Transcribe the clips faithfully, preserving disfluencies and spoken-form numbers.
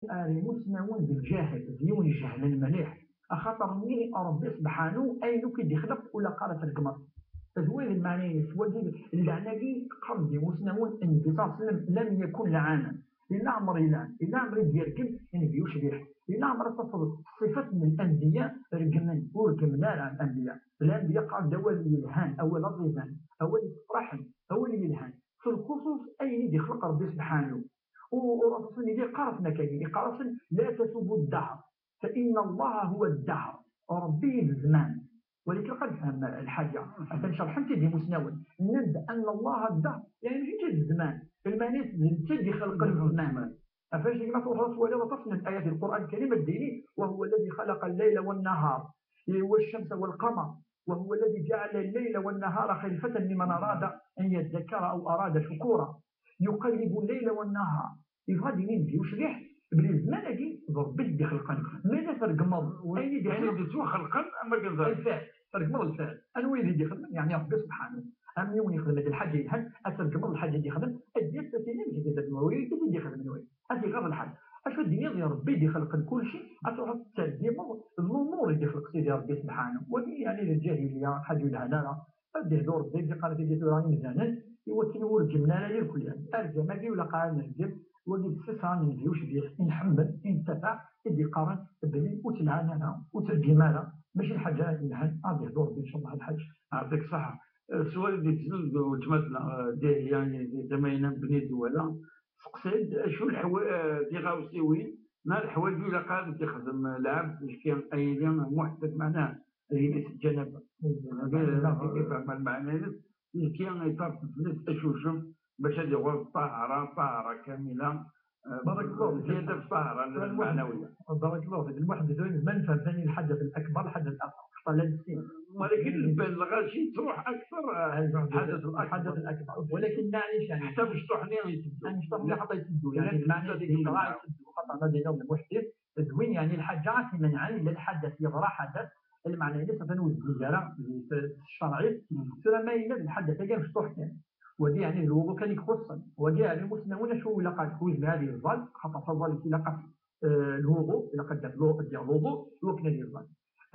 ar imusnawen d lǧahel, d yiwen ijehlen mliḥ, axaṭer-nni Ṛebbi sebḥanu ayen akk i d-ixleq ur ilaq ara ad t-tregmeḍ. D wa d lmeɛna-ines, wagi, lɛana-agi qqaren-d imusnawen Nnbi ṣalla Llahu ɛalayhi wa sallam, lam yakun lɛanan. Yella ɛmer yelhan, yella ɛmer i d-yergem Nnbi ucbiḥ, yella ɛmer ad tafeḍ ṣṣifat n lanbiya reggmen, ur reggmen ara lanbiya. Lanbiya qqaren-d awal yelhan, awal aẓidan, awal yessefraḥen, awal yelhan, s lxuṣuṣ ayen i d-ixleq Ṛebbi sebḥanu. U, u Ṛebbi yeqqar-asen akka, yeqqar-asen: لا تسبوا الدهر، فإن الله هو الدهر. Ṛebbi d zzman. Walakin qad nefhem lḥaǧa. Atan cerḥen-tt-id imusnawen. Nnan-d أن الله الدهر, yeɛni mačči d zzman. Lmeɛna-s d netta i d-ixelqen zzman. Ɣef wacḥal ma truḥeḍ ad twaliḍ aṭas n ayat di Lqur'an Lkarim ad d-yini: وهو الذي خلق الليل والنهار والشمس والقمر وهو الذي جعل الليل والنهار خلفة لمن أراد أن يذكر أو أراد شكورا يقلب الليل والنهار. Yebɣa ad d-yini Nnbi ucbiḥ belli zzman-agi d Ṛebbi i d-ixelqen. Ma yella tregmeḍ ayen i d-ixleq, yettwaxelqen am wakken d lfiɛl, tregmeḍ lfiɛl. Anwa i d-ixedmen? Yeɛni Ṛebbi sebḥanu. Am yiwen yexdem-d lḥaǧa yelhan, ad tregmeḍ lḥaǧa i d-ixdem, ad d-yas ad t-tiniḍ d Nnbi i d-ixedmen wagi. Ad t-iɣaḍ lḥal. Acu ad d-tiniḍ i Ṛebbi i d-ixelqen kulci, ad truḥeḍ ad tergmeḍ lumuṛ i d-ixleq Sidi Ṛebbi sebḥanu. Wagi yeɛni d lǧahiliya, lḥaǧa ur yelhan ara. Ad d-ihdu Ṛebbi, ad d-iqqar tigi tura imdanen, i wakken ur reggmen ara irkelli. Argam-agi ur ilaq ara ad nergem, wagi d ṣṣifa n Nnbi ucbiḥ i nḥemmel, i nettabaɛ, i d-iqqaren belli ur tt-lɛan ara, ur tt-reggem ara, mačči lḥaǧa yelhan. Ad d-ihdu Ṛebbi, ncallah, lḥaǧ. Yeɛṭik ṣṣeḥḥa. Eh, sswal i d-yettlen deg weltma-tneɣ, eh, Dihya, eh, di tama-ina n Bni Dwala, teqsa-d acu leḥwa-, eh, tiɣawsiwin, neɣ leḥwayeǧ ur ilaq ara ad d-ixdem lɛebd, yefka aydi muḥseb, meɛna ad yili s lǧanaba. Yefhem lmeɛna-ines, yefka, yeṭṭerḍ fell-as acucef bac ad yuɣal ṭṭahara, ṭṭahara kamila, eh, بارك الله فيك. زيادة في الطهارة المعنوية. بارك الله فيك. الواحد يزوج ما نفهم ثاني الحدث الأكبر، الحدث الأصغر. خطأ لا نسيم. ولكن البال الغاشي تروح أكثر، آه، الحدث الأكبر. الحدث الأكبر. ولكن معليش يعني. حتى مشطوحني يسدوا. يعني مشطوحني حتى يسدوا. يعني المعنى يسدوا، خطأ ما بين المحدث. تدوين يعني الحاجة في منعا إلا الحدث يغرى حدث. المعنى ليس فنو الزيارة في الشرعي. سورة ما إلا الحدث كان مشطوح كان. Wagi yeɛni d lwuḍu kan i ixuṣṣen. Wagi yeɛni ur s-nɛawen acu ilaq ad, ur yezmir ad yeẓẓal, xaṭer taẓallit ilaq-as, eh, lwuḍu, ilaq ad d-yaf lwu-, ad d-yaɣ lwuḍu i wakken ad yeẓẓal.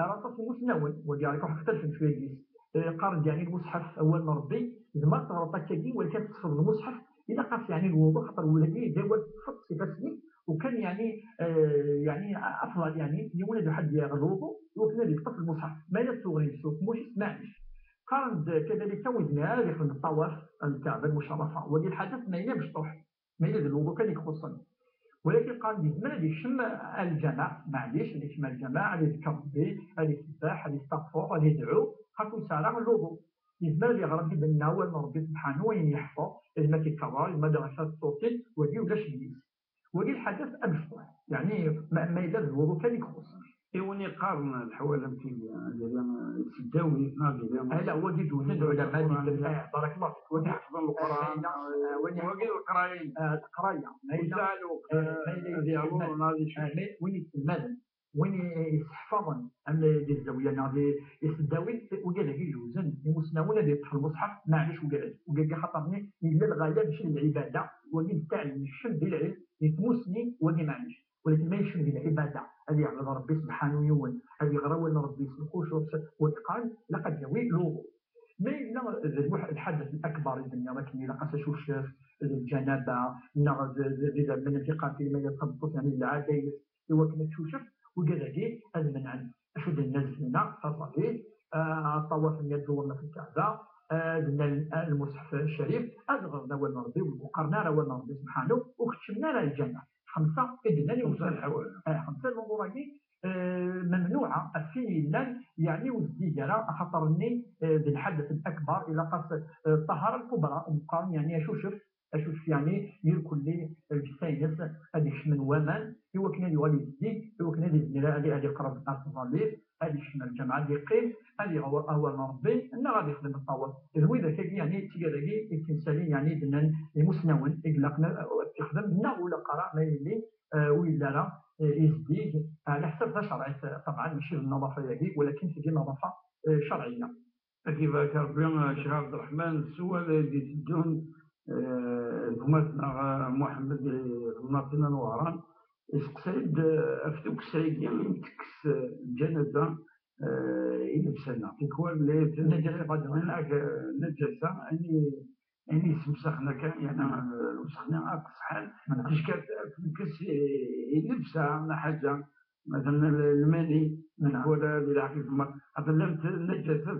Ar aṭas n imusnawen, wagi yeɛni ruḥ xtalfen cwiya deg-s. Eh, qqaren-d yeɛni lmuṣḥef, awal n Ṛebbi, tzemreḍ ad teɣreḍ akkagi, walakin ad teṭṭfeḍ lmuṣḥef, ilaq-as yeɛni lwuḍu, xaṭer wulagi d awal teṭṭfeḍ s ifassen-ik, u kan yeɛni, eh, yeɛni afḍal yeɛni, yiwen ad iḥedd yaɣ lwuḍu, i wakken ad yeṭṭef lmuṣḥef. Ma yella tuɣ-it s ukmuc-is, maɛlic. Qqaren-d kadalika ur yezmir ara ad yexdem ṭṭawaf n Lkaɛba lmucerrafa. Wagi lḥadaf ma yella mecṭuḥ, ma yella d lwuḍu kan i ixuṣṣen. Walakin qqaren-d yezmer ad yekcem ar lǧameɛ, maɛlic, ad yekcem ar lǧameɛ, ad izekker Ṛebbi, ad isebbeḥ, ad istaɣfer, ad idɛu, xaṭi ur yesɛi ara lwuḍu. Yezmer ad yeɣr akken i d-nenna awal n Ṛebbi sebḥanu, ayen yeḥfeḍ, yezmer ad t-ikerrer, yezmer ad iɣer kra n tṣurtin, wagi ulac deg-s. Wagi lḥadaf amecṭuḥ, yeɛni ma, ma yella d lwuḍu kan i ixuṣṣen. I win iqqaren leḥwal am tigi, ad yili s ddawit, neɣ ad yili... Ala, wagi d-wten lɛulama di Lqur'an, eh, barakallahu fik. Wagi yeḥfeḍ Leqran, eh, wagi, wagi leqrayen, eh, leqraya. Ma yella, yesɛa lweqt, eh, ma yella ad yeɛlem, yesselmad, neɣ ad yecnu. Eh, ma, win yesselmaden, win i, i yesseḥfaḍen, am di zzawiya neɣ di, di tesdawit, wigad-agi jewzen imusnawen ad yeṭṭef lmuṣḥaf, maɛlic wigad-agi. Wigad-agi xaṭer-nni yella lɣaya mačči d lɛibada, wagi d ttaɛlim, yekcem di lɛilm, di tmussni, wagi maɛlic. Walakin ma yekcem di lɛibada, ad yeɛbed Ṛebbi sebḥanu yiwen, ad yeɣr awal n Ṛebbi s lxucuɛ, s wetqan, ilaq ad d-yawi lwuḍu. Ma yella d lmuḥ-, lḥadaf lakbar i d-nniɣ akken ilaq-as acucef, d lǧanaba, neɣ d, d, d idammen i qqaren ma yella d tameṭṭut, yeɛni d lɛada-ines, i wakken ad tcucef, wigad-agi ad menɛen. Acu d-nna Zzina, taẓallit, ah, ṭṭawaf-nni ad dewren ɣef Lkaɛba, ah, d-nna l-, ah, lmuṣḥef ccrif, ad ɣren awal n Ṛebbi, ur qqaren ara awal n Ṛebbi sebḥanu, ur keččmen ara lǧameɛ. Xemsa i d-nnan i xemsa lḥwal. Ah, xemsa lumuṛ-agi, eh, memnuɛa, ɣef win yellan, yeɛni ur zeddig ara, axaṭer-nni, eh, d lḥadaf lakbar, ilaq-as, eh, ṭṭahara lkubra, qqaren, yeɛni acucef, acucef, yeɛni irkelli lǧetta-ines ad ikecmen waman, i wakken ad yuɣal yezdig, i wakken ad izmir ad, ad iqreb ar tẓallit, ad ikcem lǧameɛ, ad iqqim, ad iɣer awal n Ṛebbi, neɣ ad ixdem ṭṭawaf. D widak-agi, yeɛni d tigad-agi i yettemsalin, yeɛni i d-nnan imusnawen i ilaqen ad t-ixdem, neɣ ur ilaq ara ma yili, eh, ur yelli ara, eh, yezdig, ɛla ḥsab tacerɛit, eh, ṭebɛan, mačči d nnaḍafa-agi, walakin tagi nnaḍafa, eh, cerɛiyya. Ad k-ibarek Ṛebbi, eh, Ccix Ɛebderreḥman, s wawal i d-iteddun, eh, d gma-tneɣ, eh, Muḥemmed, eh, Lnaṣina n Wehran, Yesteqsa-d ɣef tukksa-agi i tekkes lǧanaza, eh, i lebsan-a. Tikwal la, najasa, najasa, ani, ani yessemsaxen akka, yani, eh, lewsex-nni aqesḥan, ticka tekkes i, i lebsa, neɣ ḥaǧa, مثلا المني، نعم. ولا بالعكس، ما قبلت النجاسة،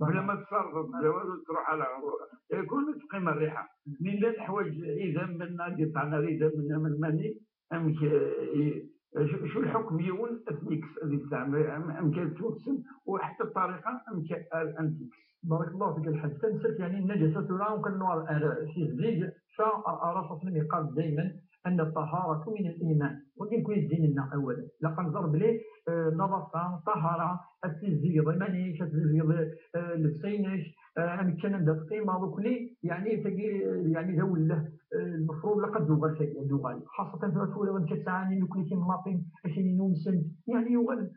بلا ما تصرف، بلا والو، تروح على غروب. يكون تقيم الريحة. من لا تحوج إذا من قطعنا إذا من، من المني، أمك، إيه، شو، شو الحكم يون أثنيكس اللي تعمل، أم، أم كان توكسن، وحتى الطريقة أم كان أنتيكس. بارك الله فيك الحاج. تنسلت يعني النجاسة ترى وكان نوع، آه، في الزيج، شا أرى صلى الله عليه وسلم يقال دايما أن الطهارة من الإيمان. وكان كويس ديننا أولا. لقد ضرب لي، آه، نظافة، طهارة، التزيغ، مانيش التزيغ، آه، للسينش، آه، أنا كان عندها قيمة وكلي، يعني تجي، يعني ذا ولا، آه، المفروض لقد دوغال شيء، دوغال. خاصة في الأولى وانت ساعة نكلي كي ماطين، أشي نوم سن، يعني يوغال،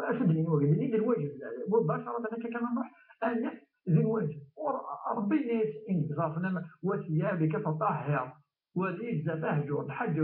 أشد من وجد، اللي الواجب، مباشرة أنا كان نروح، أنا ذي الواجب. وربي ناس إن ضافنا وثيابك فطهر. وهذه بزاف أهجر الحاجة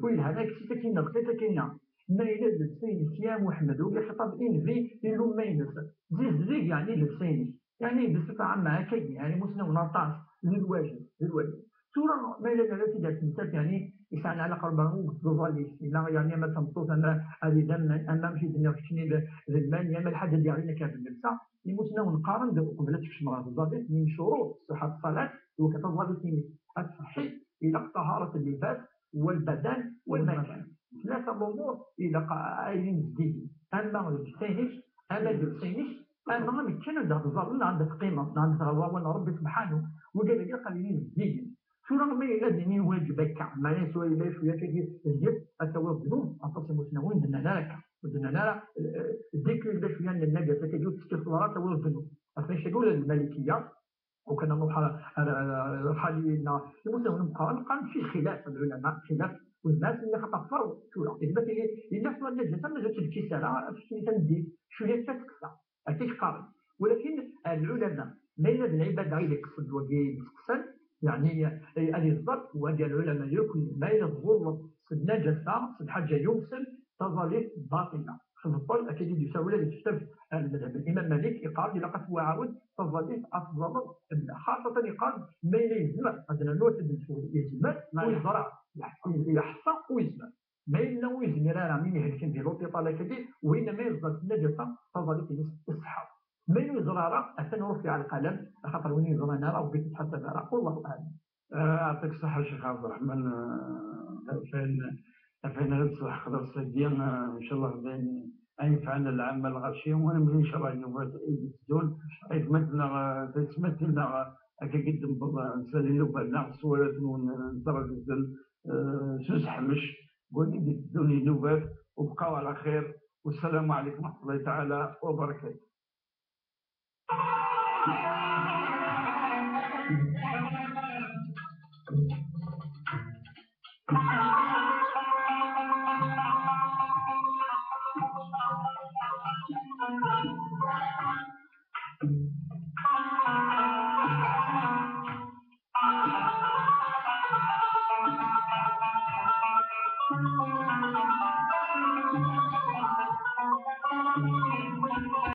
ويلها هناك سيتا كينا، سيتا كينا. ما إلا السيد يا محمد، وقال خطاب إنفي يلوم ما ينسى. زيد زيد يعني للسيد. يعني بصفة عامة هكا، يعني مسلم نطاس، ذي الواجب، ذي الواجب. ثورة ما إلا لا تدار تنسى، يعني يسعى على قربه وتظل، لا يعني ما تنطوط، أنا هذه دم، أنا مشي دنيا في شني ذي المال، يا ما الحاجة دي علينا كان بالنسبة. يموتنا ونقارن قبل تكشم راه الضابط من شروط صحة الصلاة، وكتظل الصحي إلى طهارة اللباس والبدن والمكان. ثلاثة أمور إلى قائلين جديد. أما الجسينش، أما الجسينش، أما من كان عند الظالم عند قيمة، عند غواوة ربي سبحانه، وقال لي قال لي جديد. شو رغم إلا ديني واجب هكا، معناه سوى إلا شوية كي يجب أتوى الذنوب، أتصل مسلمون دنا لا هكا، ودنا لا، آه، الذكر إلا شوية من النجاسة كي يجب تستغفر الله أتوى الذنوب. أصلا شيء يقول المالكية، وكان نروح على، على، على حالنا، المسلمون قال، قال في خلاف العلماء، خلاف، والناس اللي خطأ فرض، شو راه، إذا مثلا، إلا شوية النجاسة، النجاسة الكسالة، في شوية تندي، شوية تسكسة. هكا يقارن. ولكن العلماء ما إلا العبادة غير يقصد وجه يتقسم، يعني، هذه الضبط وهذه العلماء يكون ما إلا الظلم سد نجاسة، سد حاجة يوصل، تظلت باطلة. في البطل أكيد يساوي لها يكتب المذهب. الإمام مالك يقال إلا قد وعاود تظلت أفضل، خاصة يقال ما إلا يزمر، هذا النوع تدرسه يزمر، ما يزرع، يحصى، يحصى ويزمر. ما إلا ويزمر راه مين يهلكن في لوبيطال هكذا، وإلا ما يزال النجاسة تظل في الصحة. ما يزرع راه أثنى رفع القلم، خاطر وين يزرع أنا راه بغيت تحسب راه، والله أعلم. آه، يعطيك الصحة شيخ عبد الرحمن. آه، فين، فين هاد الصح خضر الصيدية، آه، إن شاء الله دايما ينفعنا العام الغاشي، ونملي إن شاء الله ينوبات إيد الزول، إيد مدنا، آه، تسمت لنا، آه، هكا قدم بابا نسالي نوبة ناقص ولا نون نترجل، آه، سوس حمش، قولي بدون نوبات، وبقاو على خير، والسلام عليكم ورحمة الله تعالى وبركاته.